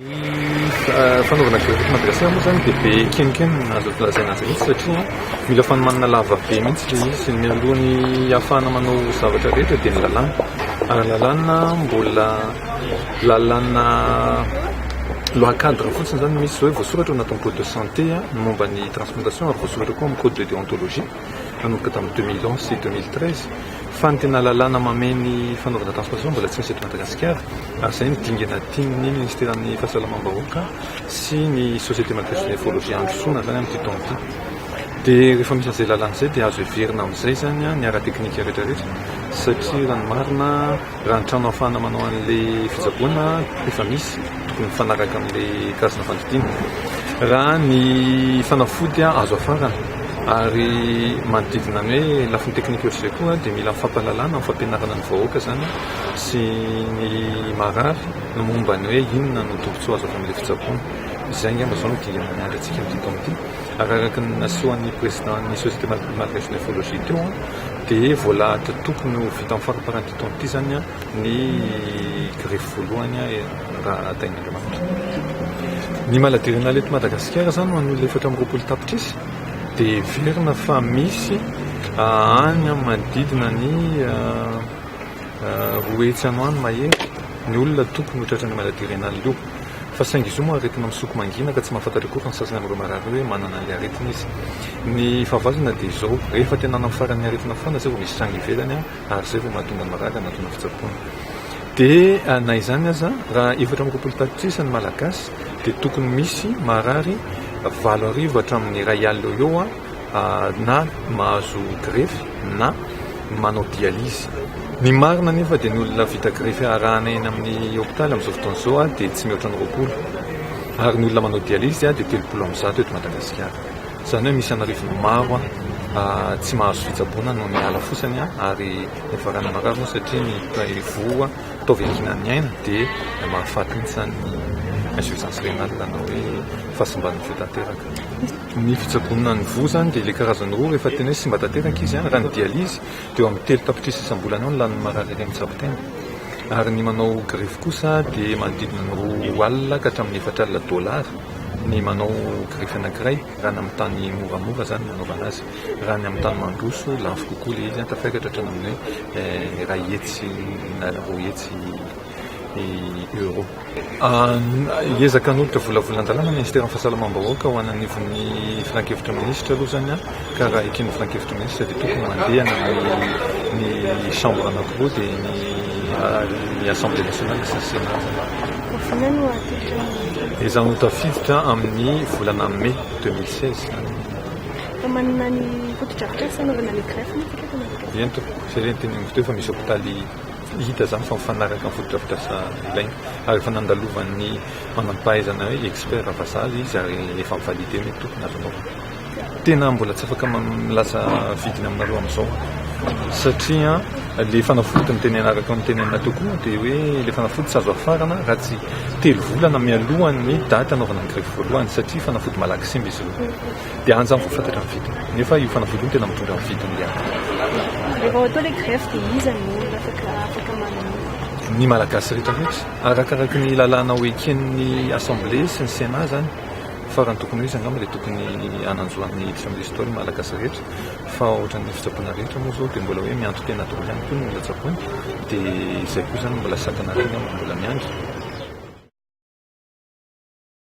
Ny fanaovana greffe eto Madagasikara moa izany dia be kenonkenona azo lazaina azy mihitsy satria mila fanomanana lava be mihitsy ilay izy. Mialoha ny ahafahana manao zavatra rehetra dia ny lalàna. Ary ny lalàna mbola lalàna loi cadre fotsiny izany no misy izao hoe voasoratra ao anatin'ny code de santé ny momba ny transplantation ary voasoratra koa amin'ny code de déontologie nanomboka tamin'ny 2011 sy 2013 fa ny tena lalàna mamehy ny fanaovana transplantation mbola tsy misy eto Madagasikara ary izay no dingana tian'ny ministeran'ny fahasalamam-bahoaka sy ny société malgache de néphrologie handrosoana izany amin'ity taona ity. Dia rehefa misy an'izay lalàna izay dia azo heverina amin'izay izany ny ara-teknika rehetrarehetra satria raha ny marina raha ny trano ahafahana manao an'ilay fitsaboana efa misy tokony mifanaraka amin'ilay karazana fandidiana. Raha ny fanafody azo hafarana ary manodidina ny hoe lafiny teknika ohatr'izay koa dia mila fampahalalana, fampianarana ny vahoaka izany sy ny marary ny momba ny hoe inona no tombontsoa azo avy amin'ilay fitsaboana. Izay angamba izao no dingana miandry antsika amin'ity taona ity. Ary araka ny nasehon'ny président-n'ny société malgache de néphrologie teo dia voalahatra tokony ho vita amin'ny faramparan'ity taona ity izany ny greffe voalohany raha tahin'Andriamanitra. Ny maladie rénale eto Madagasikara izany ho an'ny olona 24 tapitrisa dia heverina fa misy any amin'ny manodidina ny 200 any ho any mahery ny olona tokony ho tratran'io maladie rénale io. Fa saingy izy io moa aretina misoko mangina ka tsy mahafantatra akory ny sasany amin'ireo marary hoe manana an'ilay aretina izy. Ny fahavalona dia izao, rehefa tena any amin'ny faran'ny aretina foana izay vao misy tranga ivelany ary izay vao mahatonga ny marary hanatona fitsaboana. Dia na izany aza, raha 24 tapitrisa ny Malagasy dia tokony misy marary 8000 hatramin'ny 1000 eo ho eo na mahazo grefy na manao dialyse. Ny marina anefa dia ny olona vita grefy arahana eny amin'ny hopitaly amin'izao fotoana izao dia tsy mihoatra ny 20 ary ny olona manao dialyse dia 130 eto Madagasikara. Izany hoe misy an'arivony maro tsy mahazo fitsaboana noho ny halafosany ary ny varana marary moa satria ny voa taova iankinan'ny aina dia mahafaty mihitsy izany ny insuffisance rénale na hoe fahasimban'ny voa tanteraka. Ny fitsaboana ny voa izany dia ilay karazany roa rehefa tena hoe simba tanteraka izy, raha ny dialyse dia eo amin'ny 3 tapitrisa isam-bolana eo ny lanin'ny marary iray mitsabo tena. Ary ny manao greffe kosa dia manodidina ny 20 ka hatramin'ny 40 dolara ny manao greffe anankiray raha ny amin'ny tany moramora izany no anaovana azy. Raha ny amin'ny tany mandroso lafo kokoa ilay izy, tafakatra hatrany amin'ny hoe 100 na 200 euro. Hiezaka hanolotra volavolan-dalàna ny Ministeran'ny Fahasalamam-bahoaka ho any anivon'ny Filankevitry ny Minisitra aloha izany ka raha eken'ny Filankevitry ny Minisitra dia tokony mandeha any amin'ny ny chambre anankiroa dia ny ny Assemblée nationale sy ny Sénat izany. Oviana no hatolotra ny Ezahina ho tafiditra amin'ny volana mai 2016 izany. Fa manana ny fotodrafitrasa hanaovana ny greffe moa tsika eto Madagasikara? Eny tompoko, satria ny teneniko teo fa misy hopitaly hita izany fa mifanaraka amin'ny fotodrafitrasa ilaina ary efa nandalovan'ny manam-pahaizana hoe expert vazaha ilay izy ary efa mi-valider hoe tokony azo anaovana. Tena mbola tsy afaka milaza vidiny aminareo amin'izao aho satria ilay fanafody no tena araka ny tenenina teo koa dia hoe ilay fanafody tsy azo hafarana raha tsy 3 volana mialohan'ny daty hanaovana ny greffe voalohany satria fanafody malaky simba izy ireo. Dia any izany vao fantatra ny vidiny nefa io fanafody io no tena mitondra ny vidiny ilay akora. Rehefa atao ilay greffe dia iza no olona afaka afaka manana? Ny Malagasy rehetra rehetra arakaraky ny lalàna ho eken'ny Assemblée sy ny Sénat izany fa raha ny tokony ho izy angamba dia tokony hananjo an'ny Tsimirisy ny Malagasy rehetra fa ohatran'ny fitsaboana rehetra moa izao dia mbola hoe mianto-tena daholo ihany koa ny olona tsaboina dia izay koa izany mbola sakana iray angamba mbola miandry.